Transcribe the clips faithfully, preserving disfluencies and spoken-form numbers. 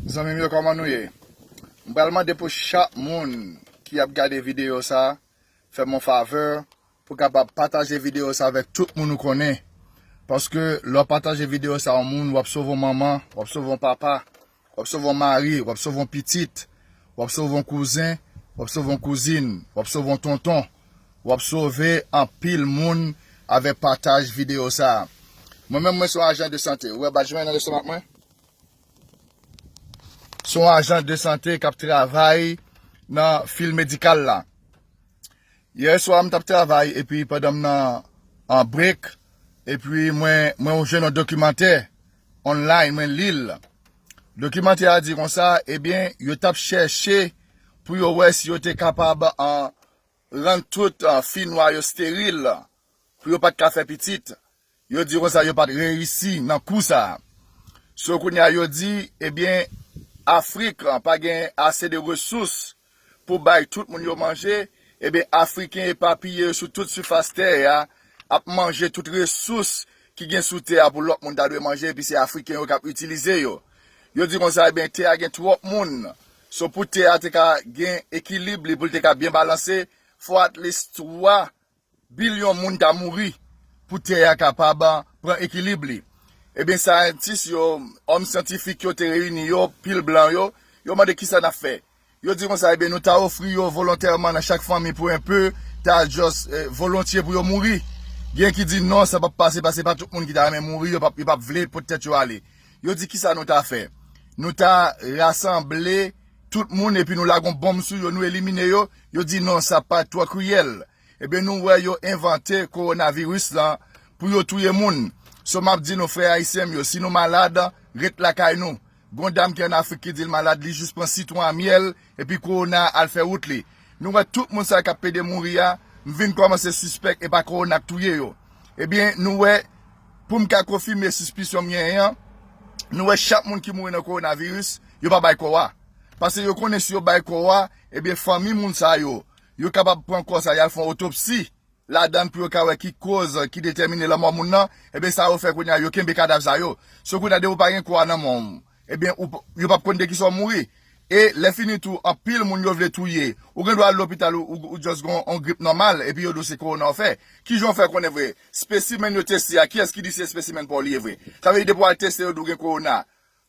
Zanmi m yo, kòman nou ye? M pral mande pou chak moun ki ap gade videyo sa, fè m yon favè pou kapab pataje videyo sa avèk tout moun ou konnen. Paske lè w pataje videyo sa yon moun, w ap sove yon manman, w ap sove yon papa, w ap sove yon mari, w ap sove yon pitit, w ap sove yon kouzen, w ap sove yon kouzin, w ap sove yon tonton, w ap sove anpil moun avèk pataj videyo sa. Mwen menm, mwen se yon ajan de sante. Ou wè badj mwen nan lestomak mwen? Se yon ajan de sante k ap travay nan fil medikal la. Yè swa, m t ap travay, epi pandan m nan an break, epi mwen, mwen jwenn yon dokimantè online, mwen li l. Dokimantè a di konsa, ebyen, yo t ap chèche pou yo wè si yo te kapab an, rann tout an, fi nwa yo steril, pou yo pa t ka fè pitit. Yo di konsa yo pa t reyisi nan kou sa a. So kounye a yo di, ebyen, Afrik pa gen ase de resous pou bay tout moun yo manje, ebyen, Afriken epapiye sou tout sifas tè a ap manje tout resous ki gen sou tè a pou lòt moun ta dwe manje, epi se Afriken yo k ap itilize yo. Yo di konsa, ebyen, tè a gen twòp moun. So pou tè a te ka gen ekilib li, pou l te ka byen balanse, fò at least twa bilyon moun ta mouri pou tè a kapab pran ekilib li. Ebyen, syantis yo, òm syantifik yo te reyini yo, pil blan yo, yo mande kisa n ap fè. Yo di konsa, ebyen, nou ta ofri yo volontèman nan chak fanmi pou enpe, ta just, eh, volontye pou yo mouri. Gen ki di non, sa p ap pase, paske pa tout moun ki ta renmen mouri, yo p ap, yo p ap vle pot tèt yo ale. Yo di kisa nou ta fè. Nou ta rasanble tout moun epi nou lage yon bonm sou yo, nou elimine yo. Yo di non, sa pa twò kriyèl. Ebyen, nou wè yo envante kowonaviris lan pou yo touye moun. So, m ap di nou, frè ayisyen m yo, si nou malad, ret lakay nou. Gon dam ki ann Afrik ki di l malad, li jis pran sitwon a myèl, epi kowona al fè wout li. Nou wè tout moun sa yo k ap pede mouri a, m vin kòmanse sispèk e pa kowona k touye yo. Ebyen, nou wè, pou m ka konfime sispisyon m genyen an, nou wè chak moun ki mouri nan kowonaviris, yo pa bay kò a. Paske yo konnen si yo bay kò a, ebyen, fanmi moun sa yo, yo kapab pran kò sa, y al fè yon otopsi ladan l pou yo ka wè ki koz ki detèmine lanmò moun nan, ebyen, sa yo fè kounye a, yo kenbe kadav sa yo. So kounye a, depi w pa gen kò a nan men w, ebyen, ou p-, yo p ap konn de kisa w mouri. E lè fini tou, anpil moun yo vle touye. Ou gen dwa al lopital, ou, ou, ou just gen yon grip nòmal, epi yo di w se kowona w fè. Kijan w fè konnen vre? Spesimèn yo teste a, kiyès ki di se spesimèn pa w li ye vre? Sa vle di depi w al teste, yo di w gen kowona.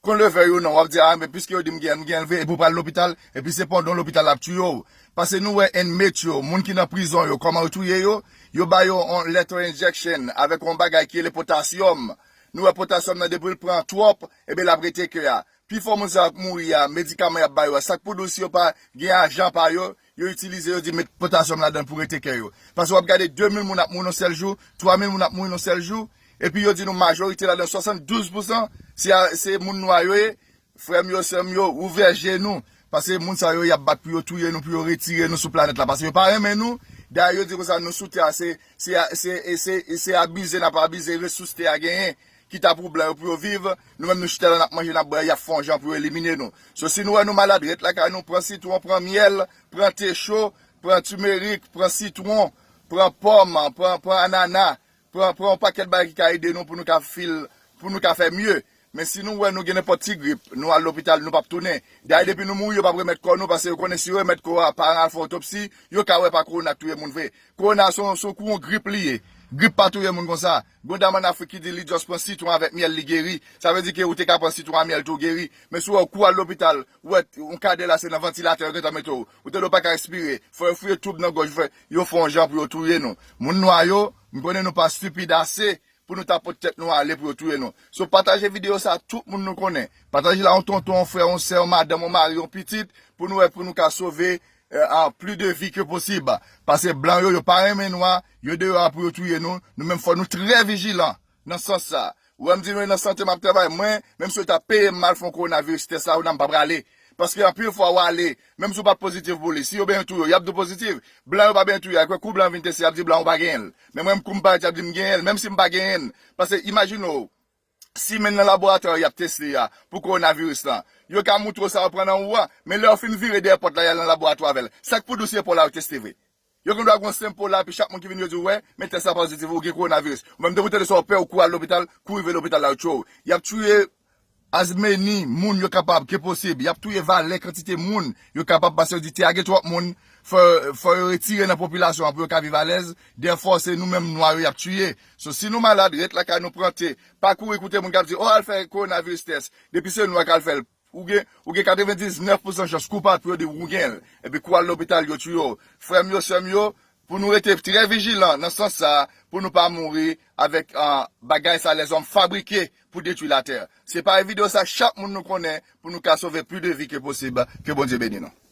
Kon leve yo non, w ap di, a, men piske yo di m gen, m gen vre, epi w pral lopital, epi se pandan w lopital l ap touye w. Paske nou wè inmate yo, moun ki nan prizon yo, kòman yo touye yo? Yo ba yo yon lethal injection avèk yon bagay ki rele potasyòm. Nou wè potasyòm nan depi l pran twòp, ebyen l ap rete kè a. Pifò moun sa yo k mouri a, medikaman y ap ba yo a, sa k pou di w si yo pa gen ajan pa yo, yo itilize, yo di met potasyòm ladan l pou rete kè yo. Paske w ap gade de mil moun ap mouri yon sèl jou, twa mil moun ap mouri yon sèl jou, epi yo di nou majorite ladan, swasanndouz pousan, se a, se moun nwa yo ye. Frè m yo, sè m yo, ouvè je nou, paske moun sa yo, y ap bat pou yo touye nou, pou yo retire nou sou planèt la, paske yo pa renmen nou. Dayè, yo di konsa, nou sou tè a, se, se, se, se, se abize n ap abize resous tè a genyen, ki ta pou blan yo pou yo viv, nou menm nou chita la n ap manje, n ap bwè, y ap fè yon jan pou yo elimine nou. So, si nou wè nou malad, ret lakay nou, pran sitwon, pran myèl, pran te cho, pran timerik, pran sitwon, pran pòm, pran, pran anana, pran, pran yon pakèt bagay ki ka ede nou pou nou ka fil, pou nou ka fè mye. Men si nou wè nou gen nenpòt ti grip, nou al lopital, nou p ap tounen. Dayè, depi nou mouri, yo p ap remèt kò nou, paske yo konnen si yo remèt kò a, pa al fè otopsi, yo ka wè pa kowona k touye moun vre. Kowona se yon, se yon kou yon grip li ye. Grip pa touye moun konsa. Gon dam ann Afrik ki di li just pran sitwon avèk myèl, li geri. Sa vle di ke ou te ka pran sitwon a myèl tou, ou geri. Men si w wè ou kou al lopital, ou wè yon kadè la se nan vantilatè yo gentan mete w. Ou tande w pa ka respire. Fò yo fouye toub nan gòj, fè, yo fè yon jan pou yo touye nou. Moun nwa yo, m konnen nou pa stipid ase pou nou ta pot tèt nou ale pou yo touye nou. So, pataje videyo sa a, tout moun nou konnen. Pataje l a yon tonton, yon frè, yon sè, yon madanm, yon mari, yon pitit, pou nou wè, pou nou ka sove, euh, a, plis de vi ke posib. Paske blan yo, yo pa renmen nwa, yo deyò a pou yo touye nou. Nou menm fò nou trè vijilan nan sans sa. Ou wè m di nou e nan sante m ap travay. Mwen, menm si yo ta peye m mal fè yon kowonaviris tès la, ou nan m pa prale. Paske anpil fwa w ale, menm si w pa t pozitif pou li, si yo benyen touye w, y ap di w pozitif. Blan yo pa benyen touye, akwè kou blan vin teste, y ap di blan ou pa genyen l. Men mwen, kou m parèt, y ap di m genyen l, menm si m pa genyen l. Paske imajine w, simenn nan laboratwa y ap teste a pou kowonaviris lan. Yo ka moutre w sa yo pran nan ou a, men lè yo fin vire dèyè pòt la, y al nan laboratwa avè l. Sa k pou di w si se pa w la yo teste vre? Yo gen dwa gen yon senp po la, epi chak moun ki vin yo di w, wè, men tès la pozitif, ou gen kowonaviris. Ou menm depi w tande sa, w pè, ou kouri al lopital, kou rive lopital la, yo tchwe w. Y ap touye as many moun yo kapab ke posib. Y ap touye valè kantite moun yo kapab, paske yo di te a gen twòp moun, fò, fò yo retire nan popilasyon an pou yo ka viv alèz. Dèfò se nou menm nwa yo y ap tiye. So si nou malad, ret lakay nou, pran te. Pa kouri koute moun k ap di, o, al fè kowonaviris tès. Depi se nwa k al fè l, ou gen, ou gen katrevendiznèf pousan chans koupab pou yo di w ou gen l. Epi kou al lopital, yo tiye w. Frè m yo, sè m yo, pou nou rete trè vijilan nan sans sa, pou nou pa mouri avèk, ah, bagay sa lèzòm fabrike pou detwi latè. Se pa videyo sa chak moun nou konnen pou nou ka sove plis de vi ke posib. Ke Bondye beni nou.